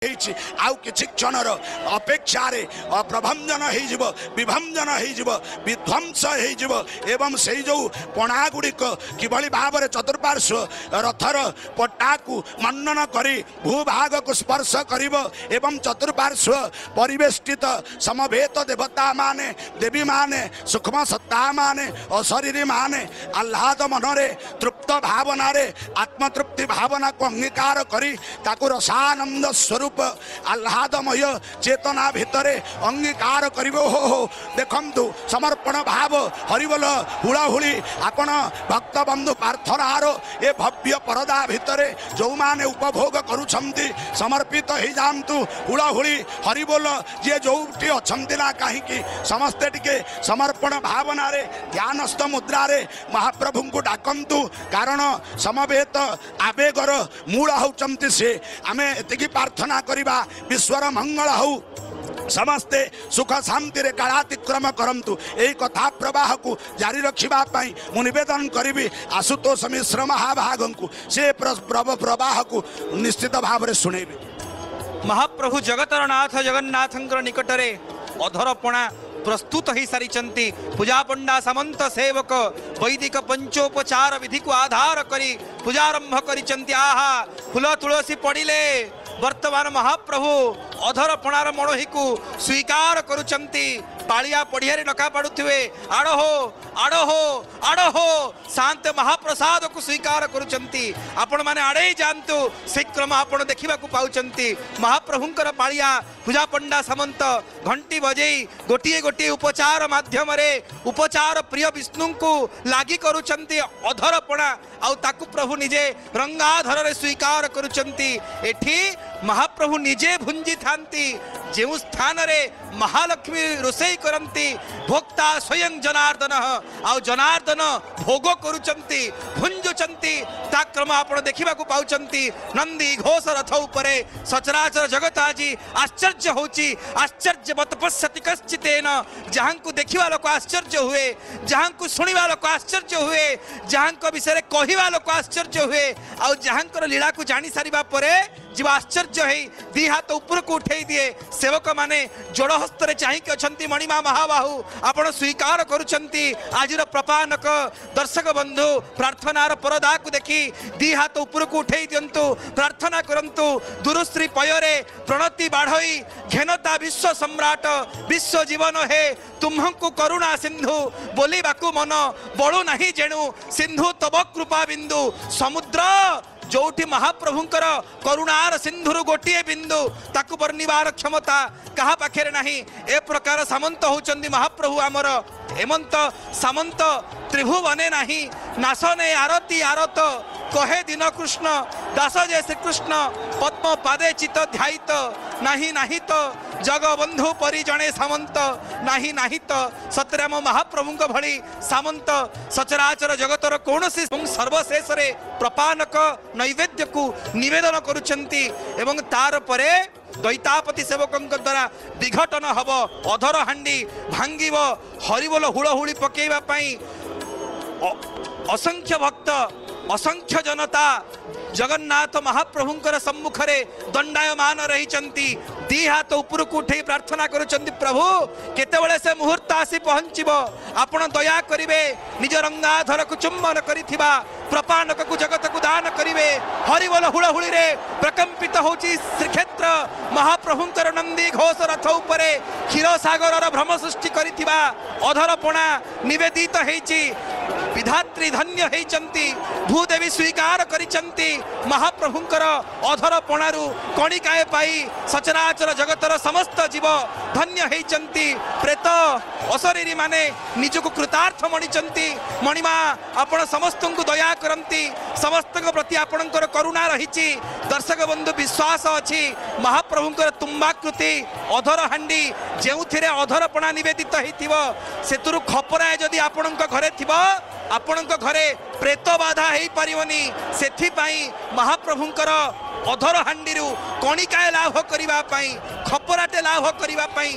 ହେଇଛି, ଆଉ କିଛି କ୍ଷଣର ଅପେକ୍ଷାରେ ପ୍ରଭଞ୍ଜନ ହେଇଯିବ, ବିଭଞ୍ଜନ ହେଇଯିବ, ବିଧ୍ୱଂସ ହେଇଯିବ। ଏବଂ ସେଇ ଯେଉଁ ପଣା ଗୁଡ଼ିକ କିଭଳି ଭାବରେ ଚତୁର୍ପାର୍ଶ୍ୱ ରଥର ପଟ୍ଟାକୁ ମଣ୍ଡନ କରି ଭୂଭାଗକୁ ସ୍ପର୍ଶ କରିବ ଏବଂ ଚତୁର୍ପାର୍ଶ୍ୱ ପରିବେଷ୍ଟିତ ସମବେତ ଦେବତାମାନେ, ଦେବୀମାନେ, ସୂକ୍ଷ୍ମ ସତ୍ତାମାନେ, ଅଶରୀରୀମାନେ ଆହ୍ଲାଦ ମନରେ, ତୃପ୍ତ ଭାବନାରେ, ଆତ୍ମତୃପ୍ତି ଭାବନାକୁ ଅଙ୍ଗୀକାର କରି ତାକୁ ରସାନନ୍ଦ ସ୍ୱରୂପ ଆହ୍ଲାଦମୟ ଚେତନା ଭିତରେ ଅଙ୍ଗୀକାର କରିବ। ହୋ ହୋ, ଦେଖନ୍ତୁ ସମର୍ପଣ ଭାବ, ହରିବୋଲ, ହୁଳହୁଳି। ଆପଣ ଭକ୍ତ ବନ୍ଧୁ ପ୍ରାର୍ଥନାର ଏ ଭବ୍ୟ ପରଦା ଭିତରେ ଯେଉଁମାନେ ଉପଭୋଗ କରୁଛନ୍ତି, ସମର୍ପିତ ହେଇଯାଆନ୍ତୁ। ହୁଳହୁଳି, ହରିବୋଲ, ଯିଏ ଯେଉଁଠି ଅଛନ୍ତି ନା କାହିଁକି, ସମସ୍ତେ ଟିକେ ସମର୍ପଣ ଭାବନାରେ ଧ୍ୟାନସ୍ଥ ମୁଦ୍ରାରେ ମହାପ୍ରଭୁଙ୍କୁ ଡାକନ୍ତୁ, କାରଣ ସମବେତ ଆବେଗର ମୂଳ ହେଉଛନ୍ତି ସେ। ଆମେ ଏତିକି ପ୍ରାର୍ଥନା କରିବା, ବିଶ୍ୱର ମଙ୍ଗଳ ହେଉ, ସମସ୍ତେ ସୁଖ ଶାନ୍ତିରେ କାଳାତିକ୍ରମ କରନ୍ତୁ। ଏହି କଥା ପ୍ରବାହକୁ ଜାରି ରଖିବା ପାଇଁ ମୁଁ ନିବେଦନ କରିବି ଆଶୁତୋଷ ମିଶ୍ର ମହାଭାଗଙ୍କୁ, ସେ ପ୍ରବାହକୁ ନିଶ୍ଚିତ ଭାବରେ ଶୁଣେଇବେ। ମହାପ୍ରଭୁ ଜଗତର ନାଥ ଜଗନ୍ନାଥଙ୍କର ନିକଟରେ ଅଧରପଣା ପ୍ରସ୍ତୁତ ହୋଇସାରିଛନ୍ତି। ପୂଜାପଣ୍ଡା, ସାମନ୍ତ ସେବକ ବୈଦିକ ପଞ୍ଚୋପଚାର ବିଧିକୁ ଆଧାର କରି ପୂଜାରମ୍ଭ କରିଛନ୍ତି। ଆହା, ଫୁଲ ତୁଳସୀ ପଡ଼ିଲେ, ବର୍ତ୍ତମାନ ମହାପ୍ରଭୁ ଅଧରପଣାର ମଣୋହିକୁ ସ୍ୱୀକାର କରୁଛନ୍ତି। ପାଳିଆ ପଡ଼ିଆରେ ଡକା ପାଡୁଥିବେ, ଆଡ଼ ହୋ, ଆଡ଼ ହୋ, ଆଡ଼ ହୋ, ଶାନ୍ତ ମହାପ୍ରସାଦକୁ ସ୍ୱୀକାର କରୁଛନ୍ତି। ଆପଣମାନେ ଆଡ଼େଇ ଯାଆନ୍ତୁ, ଶୀଘ୍ରମ ଆପଣ ଦେଖିବାକୁ ପାଉଛନ୍ତି ମହାପ୍ରଭୁଙ୍କର ପାଳିଆ ପୂଜାପଣ୍ଡା ସାମନ୍ତ ଘଣ୍ଟି ବଜେଇ ଗୋଟିଏ ଗୋଟିଏ ଉପଚାର ମାଧ୍ୟମରେ ଉପଚାର ପ୍ରିୟ ବିଷ୍ଣୁଙ୍କୁ ଲାଗି କରୁଛନ୍ତି ଅଧରପଣା, ଆଉ ତାକୁ ପ୍ରଭୁ ନିଜେ ରଙ୍ଗାଧରରେ ସ୍ୱୀକାର କରୁଛନ୍ତି। ଏଠି ମହାପ୍ରଭୁ ନିଜେ ଭୁଞ୍ଜିଥାନ୍ତି ଯେଉଁ ସ୍ଥାନରେ ମହାଲକ୍ଷ୍ମୀ ରୋଷେଇ କରନ୍ତି। ଭୋକ୍ତା ସ୍ୱୟଂ ଜନାର୍ଦ୍ଦନ, ଆଉ ଜନାର୍ଦ୍ଦନ ଭୋଗ କରୁଛନ୍ତି, ଭୁଞ୍ଜୁଛନ୍ତି। ତା କ୍ରମ ଆପଣ ଦେଖିବାକୁ ପାଉଛନ୍ତି ନନ୍ଦୀ ଘୋଷ ରଥ ଉପରେ। ସଚରାଚର ଜଗତ ଆଜି ଆଶ୍ଚର୍ଯ୍ୟ ହେଉଛି। ଆଶ୍ଚର୍ଯ୍ୟ ପଶ୍ୟତି କଶ୍ଚିତେନ, ଯାହାଙ୍କୁ ଦେଖିବା ଲୋକ ଆଶ୍ଚର୍ଯ୍ୟ ହୁଏ, ଯାହାଙ୍କୁ ଶୁଣିବା ଲୋକ ଆଶ୍ଚର୍ଯ୍ୟ ହୁଏ, ଯାହାଙ୍କ ବିଷୟରେ କହିବା ଲୋକ ଆଶ୍ଚର୍ଯ୍ୟ ହୁଏ, ଆଉ ଯାହାଙ୍କର ଲୀଳାକୁ ଜାଣି ସାରିବା ପରେ ଯିବ ଆଶ୍ଚର୍ଯ୍ୟ ହେଇ ଦି ହାତ ଉପରକୁ ଉଠେଇ ଦିଏ। ସେବକମାନେ ଯୋଡ଼ ହସ୍ତରେ ଚାହିଁକି ଅଛନ୍ତି, ମଣିମା ମହାବାହୁ ଆପଣ ସ୍ୱୀକାର କରୁଛନ୍ତି ଆଜିର ପ୍ରପାନକ। ଦର୍ଶକ ବନ୍ଧୁ, ପ୍ରାର୍ଥନାର ପରଦାକୁ ଦେଖି ଦି ହାତ ଉପରକୁ ଉଠେଇ ଦିଅନ୍ତୁ, ପ୍ରାର୍ଥନା କରନ୍ତୁ। ଦୁରୁଶ୍ରୀ ପୟରେ ପ୍ରଣତି ବାଢ଼ଇ ଘେନତା ବିଶ୍ୱ ସମ୍ରାଟ, ବିଶ୍ୱ ଜୀବନ ହେ ତୁମ୍ଭଙ୍କୁ କରୁଣା ସିନ୍ଧୁ ବୋଲିବାକୁ ମନ ବଳୁ ନାହିଁ ଯେଣୁ, ସିନ୍ଧୁ ତବ କୃପା ବିନ୍ଦୁ। ସମୁଦ୍ର ଯୋଉଠି ମହାପ୍ରଭୁଙ୍କର କରୁଣାର ସିନ୍ଧୁରୁ ଗୋଟିଏ ବିନ୍ଦୁ, ତାକୁ ବର୍ଣ୍ଣିବାର କ୍ଷମତା କାହା ପାଖରେ ନାହିଁ। ଏ ପ୍ରକାର ସାମନ୍ତ ହେଉଛନ୍ତି ମହାପ୍ରଭୁ ଆମର। ଏମନ୍ତ ସାମନ୍ତ ତ୍ରିଭୁବନେ ନାହିଁ, ନାଶନେ ଆରତି ଆରତ କହେ ଦୀନ କୃଷ୍ଣ ଦାସ ଯେ ଶ୍ରୀକୃଷ୍ଣ, ପଦ୍ମ ପାଦେ ଚିତ ଧ୍ୟାୟିତ ନାହିଁ ନାହିଁ ତ ଜଗବନ୍ଧୁ ପରି ଜଣେ ସାମନ୍ତ ନାହିଁ ନାହିଁ ତ। ସତରେ ଆମ ମହାପ୍ରଭୁଙ୍କ ଭଳି ସାମନ୍ତ ସଚରାଚର ଜଗତର କୌଣସି। ସର୍ବଶେଷରେ ପ୍ରପାନକ ନୈବେଦ୍ୟକୁ ନିବେଦନ କରୁଛନ୍ତି ଏବଂ ତାର ପରେ ଦୈତାପତି ସେବକଙ୍କ ଦ୍ୱାରା ବିଘଟନ ହେବ, ଅଧର ହାଣ୍ଡି ଭାଙ୍ଗିବ। ହରିବୋଲ ହୁଳହୁଳି ପକେଇବା ପାଇଁ ଅସଂଖ୍ୟ ଭକ୍ତ, ଅସଂଖ୍ୟ ଜନତା ଜଗନ୍ନାଥ ମହାପ୍ରଭୁଙ୍କର ସମ୍ମୁଖରେ ଦଣ୍ଡାୟମାନ ରହିଛନ୍ତି। ଦି ହାତ ଉପରକୁ ଉଠେଇ ପ୍ରାର୍ଥନା କରୁଛନ୍ତି, ପ୍ରଭୁ କେତେବେଳେ ସେ ମୁହୂର୍ତ୍ତ ଆସି ପହଞ୍ଚିବ, ଆପଣ ଦୟା କରିବେ, ନିଜ ରଙ୍ଗାଧରକୁ ଚୁମ୍ବନ କରିଥିବା ପ୍ରପାନକକୁ ଜଗତକୁ ଦାନ କରିବେ। ହରିବୋଲ ହୁଳହୁଳିରେ ପ୍ରକମ୍ପିତ ହେଉଛି ଶ୍ରୀକ୍ଷେତ୍ର। ମହାପ୍ରଭୁଙ୍କର ନନ୍ଦୀ ଘୋଷ ରଥ ଉପରେ କ୍ଷୀରସାଗରର ଭ୍ରମ ସୃଷ୍ଟି କରିଥିବା ଅଧରପଣା ନିବେଦିତ ହେଇଛି। ବିଧାତ୍ରୀ ଧନ୍ୟ ହେଇଛନ୍ତି, ଭୂଦେବୀ ସ୍ୱୀକାର କରିଛନ୍ତି। ମହାପ୍ରଭୁଙ୍କର ଅଧର ପଣାରୁ କଣିକାଏ ପାଇ ସଚରାଚର ଜଗତର ସମସ୍ତ ଜୀବ ଧନ୍ୟ ହେଇଛନ୍ତି। ପ୍ରେତ ଅଶରୀରୀ ମାନେ ନିଜକୁ କୃତାର୍ଥ ମଣିଛନ୍ତି। ମଣିମା ଆପଣ ସମସ୍ତଙ୍କୁ ଦୟା କରନ୍ତି, ସମସ୍ତଙ୍କ ପ୍ରତି ଆପଣଙ୍କର କରୁଣା ରହିଛି। ଦର୍ଶକ ବନ୍ଧୁ, ବିଶ୍ୱାସ ଅଛି ମହାପ୍ରଭୁଙ୍କର ତୁମ୍ବାକୃତି ଅଧର ହାଣ୍ଡି ଯେଉଁଥିରେ ଅଧରପଣା ନିବେଦିତ ହେଇଥିବ, ସେଥିରୁ ଖପରାଏ ଯଦି ଆପଣଙ୍କ ଘରେ ଥିବ, ଆପଣଙ୍କ ଘରେ ପ୍ରେତ ବାଧା ହେଇପାରିବନି। ସେଥିପାଇଁ ମହାପ୍ରଭୁଙ୍କର ଅଧର ହାଣ୍ଡିରୁ କଣିକାଏ ଲାଭ କରିବା ପାଇଁ, ଖପରାଟେ ଲାଭ କରିବା ପାଇଁ